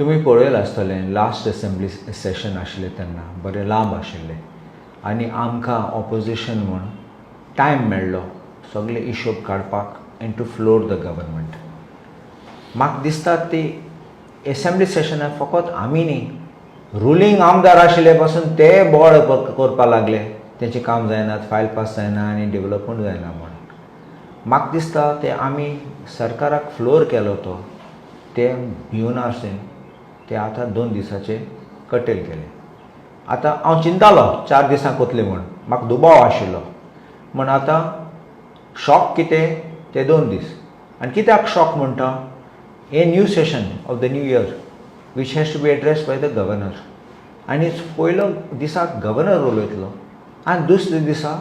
तुमी पळयलां आसतलें, लास्ट असेंब्ली सेशन आशिल्लें तेन्ना बरें लांब आशिल्लें आनी आमकां ऑपोजिशन म्हूण टायम मेळ्ळो सगळे हिशोब काडपाक and to floor the government. म्हाका दिसता ती एसेंब्ली सेशनाक फकत आमी न्ही, रुलींग आमदार आशिल्ले पासून ते बोवाळ करपाक लागले, तेंचें काम जायना, फायल पास जायना आनी डेवलपमेंट जायना म्हूण. म्हाका दिसता ते आमी सरकाराक फ्लोर केलो तो ते भिवनासले, ते आतां 2 दिसाचे कटेल केले. आतां हांव चिंतालो 4 दिसां कोतले म्हूण, म्हाका दुबाव आशिल्लो म्हण. आतां शॉक कितें ते 2 दीस. आनी कित्याक शॉक म्हणटा? A new session of the new year which has to be addressed by the governor आनी पयलो दिसाक गव्हर्नर उलयतलो आनी दुसऱ्या दिसा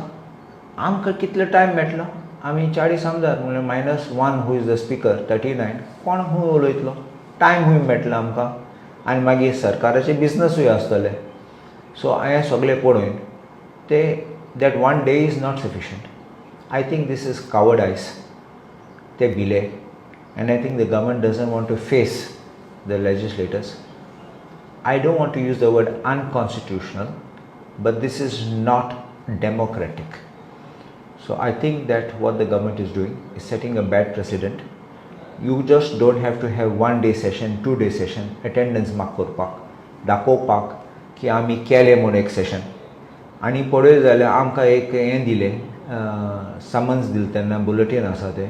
आमकां कितलो टायम मेळटलो? आमी 40 आमदार म्हणल्यार minus one who is the speaker, 39. कोण खंय उलयतलो? टायम खूंय मेळटलो आमकां? आनी मागीर सरकाराचे बिजनसूय आसतले. सो हांवें सगळें पळोवन ते that one day is not sufficient. I think this is cowardice. ते भिले and I think the government doesn't want to face the legislators. I don't want to use the word unconstitutional, but this is not democratic. So I think that what the government is doing is setting a bad precedent. You just don't have to have one day session, 2 day session, attendance mark करपाक, दाखोवपाक की आमी केलें म्हूण एक सेशन. आनी पळयत जाल्यार आमकां एक हें दिलें, समन्स दिलें तेन्ना, बुलेटीन आसा तें.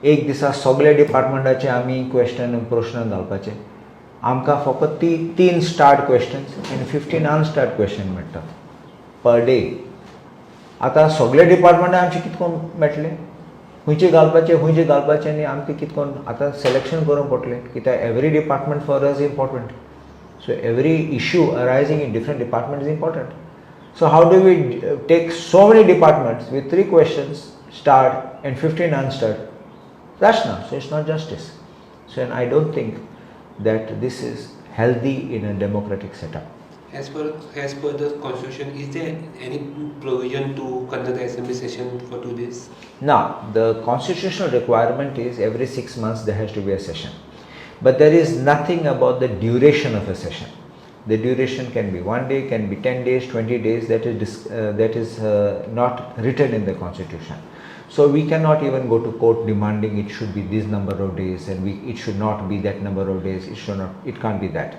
एक दिसा सगळे डिपार्टमेंटाचे आमी क्वेश्चन, प्रश्न घालपाचे. आमकां फकत ती तीन स्टार्ड क्वेश्चन्स आनी 15 अनस्टार्ड क्वेश्चन मेळटात पर डे. आतां सगळे डिपार्टमेंटां आमचे कितें करून मेळटले? खंयचे घालपाचे, खंयचे घालपाचे आनी आमकां कितें करून आतां सिलेक्शन करूंक पडटलें, कित्याक every department for us important. So every issue arising in different department is important. So how do we take so many departments with three questions starred and 15 unstarred? That's not, so it's not justice. So and I don't think that this is healthy in a democratic setup. As per the constitution, is there any provision to conduct the assembly session for 2 days? Now, the constitutional requirement is every 6 months there has to be a session. But there is nothing about the duration of a session. The duration can be one day, can be 10 days, 20 days, that is not written in the constitution. So we cannot even go to court demanding it should be this number of days and it should not be that number of days, it should not, it can't be that.